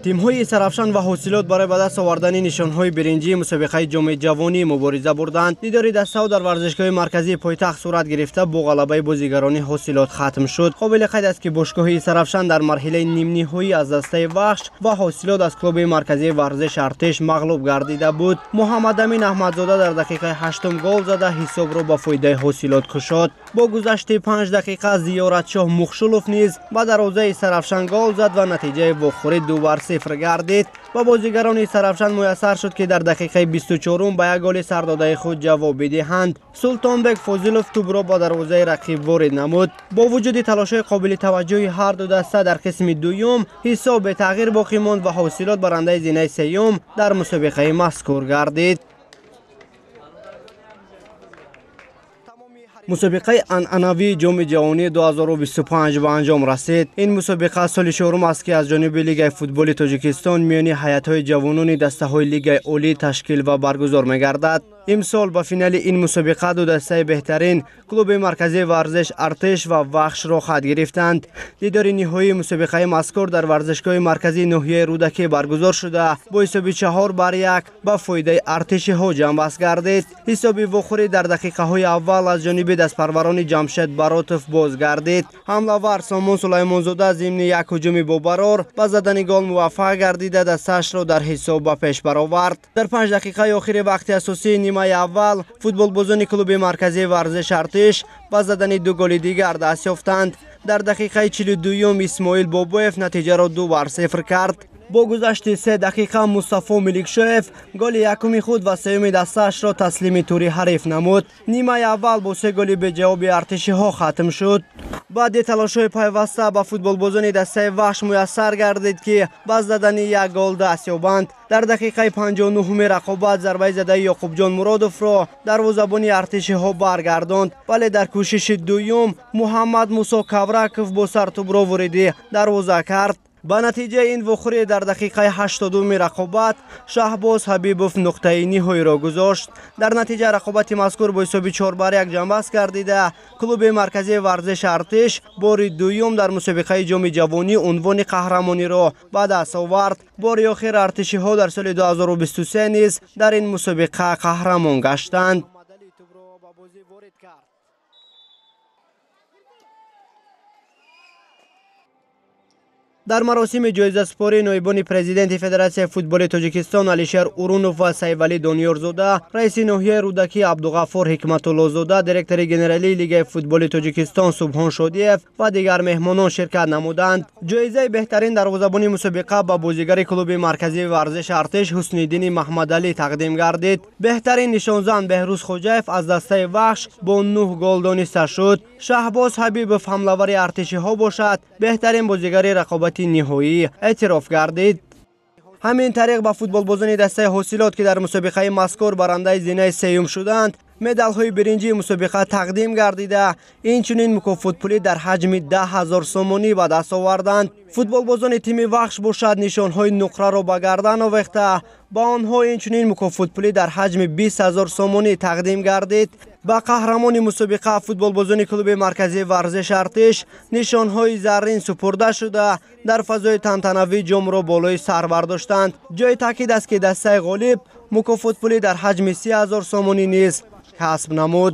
Тимҳои Истаравшан ва Ҳосилот барои ба даст овардани нишонҳои биринҷии мусобиқаи ҷоми ҷавонӣ мубориза бурданд. Дидори дастаҳо дар варзишгоҳи марказии пойтахт сурат гирифта, бо ғалабаи бозигарони Ҳосилот хатм шуд. Қобили қайд аст, ки бошгоҳи Истаравшан дар марҳилаи нимниҳоӣ аз дастаи Вахш ва Ҳосилот аз клуби марказии варзиш Артиш мағлуб гардида буд. Муҳаммадамин Аҳмадзода дар дақиқаи ҳаштум гол зада, ҳисобро ба фоидаи Ҳосилот кушод. Бо гузашти 5 дақиқа Зиёратшоҳ Мухшулов низ ба дарвозаи Истаравшан гол зад ва натиҷаи вохӯрӣ 2-0 гардид. Ба бозигарони Истаравшан муяссар шуд, ки дар дақиқаи 24-ум ба як голи сардодаи худ ҷавоб бидиҳанд. Султонбек Фозилов тӯбро ба дарвозаи рақиб ворид намуд. Бо вуҷуди талошҳои қобили таваҷҷӯҳи ҳар ду даста, дар қисми дуюм ҳисоб бетағйир боқӣ монд ва Ҳосилот барандаи зинаи сеюм дар мусобиқаи мазкур гардид. Мусобиқаи анъанавии ҷоми ҷавонии 2025 ба анҷом расид. Ин мусобиқа соли чорум аст, ки аз ҷониби Лигаи футболи Тоҷикистон миёни ҳайатҳои ҷавонони дастаҳои Лигаи Олӣ ташкил ва баргузор мегардад. Имсол ба финали ин мусобиқа ду дастаи беҳтарин, клуби марказии варзиш Артиш ва Вахш, роҳхат гирифтанд. Дидори ниҳоии мусобиқаи мазкур дар варзишгоҳи марказии ноҳияи Рӯдакӣ баргузор шуда, бо ҳисоби 4-1 ба фоидаи артишиҳо ҷамъбаст гардид. Ҳисоби вохӯрӣ дар дақиқаҳои аввал аз ҷониби дастпарварони Ҷамшед Баротов боз гардид. Ҳамлавар Сомон Сулаймонзода зимни як ҳуҷуми бобарор ба задани гол муваффақ гардида, дастаашро дар ҳисоб ба пеш баровард. Дар 5 дақиқаи охири вақти асосии нимаи аввал футболбозони клуби марказии варзиш Артиш ба задани ду голи дигар даст ёфтанд. Дар дақиқаи 42-юм Исмоил Бобоев натиҷаро 2-0 кард. Бо гузашти 3 дақиқа Мустафо Миликшоев голи якуми худ ва сеюми дастаашро таслими тури ҳариф намуд. Нимаи аввал бо се голи беҷавоби артишиҳо хатм шуд. Баъди талошҳои пайваста ба футболбозони дастаи Вахш муяссар гардид, ки ба задани як гол даст ёбанд. Дар дақиқаи 59-уми рақобат зарбаи задаи Ёқубҷон Муродовро дарвозабони артишиҳо баргардонд, вале дар кӯшиши дуюм Муҳаммад Мусо Кавраков бо сар тӯбро вориди дарвоза кард. Ба натиҷаи ин вохӯрӣ дар дақиқаи 80-уми рақобат Шаҳбоз Ҳабибов нуқтаи ниҳоиро гузошт. Дар натиҷа рақобати мазкур бо ҳисоби 4-1 ҷамъбаст гардида, клуби марказии варзиши Артиш бори дуюм дар мусобиқаи ҷоми ҷавонӣ унвони қаҳрамониро ба даст овард. Бори охир артишиҳо дар соли 2023 низ дар ин мусобиқа қаҳрамон гаштанд. Дар маросими ҷоизасупорӣ ноибони президенти Федератсияи футболи Тоҷикистон Алишер Урунов ва Сайфалӣ Дониёрзода, раиси ноҳияи Рӯдакӣ Абдуғаффор Ҳикматуллозода, директори генералии Лигаи футболи Тоҷикистон Субҳон Шодиев ва дигар меҳмонон ширкат намуданд. Ҷоизаи беҳтарин дарвозабони мусобиқа ба бозигари клуби марказии варзиши Артиш Ҳусниддини Маҳмадалӣ тақдим гардид. Беҳтарин нишонзан Беҳрӯз Хоҷаев аз дастаи Вахш бо нӯҳ гол дониста шуд. Шаҳбоз Ҳабибов, ҳамлавари артишиҳо бошад, беҳтарин бозигари рақобати ниҳоӣ эътироф гардид. Ҳамин тариқ ба футболбозони дастаи Ҳосилот, ки дар мусобиқаи мазкур барандаи зинаи сеюм шуданд, медалҳои биринҷии мусобиқа тақдим гардида, инчунин мукофотпулӣ дар ҳаҷми 10 000 сомонӣ ба даст оварданд. Футболбозони тими Вахш бошад, нишонҳои нуқраро ба гардан овехта, ба онҳо инчунин мукофотпулӣ дар ҳаҷми 20 000 сомонӣ тақдим гардид. Ба қаҳрамони мусобиқа, футболбозони клуби марказии варзиши Артиш, нишонҳои заррин супурда шуда, дар фазои тантанавӣ ҷомро болои сар бардоштанд. Ҷои таъкид аст, ки дастаи ғолиб мукофотпулӣ дар ҳаҷми 30 000 сомонӣ низ касб намуд.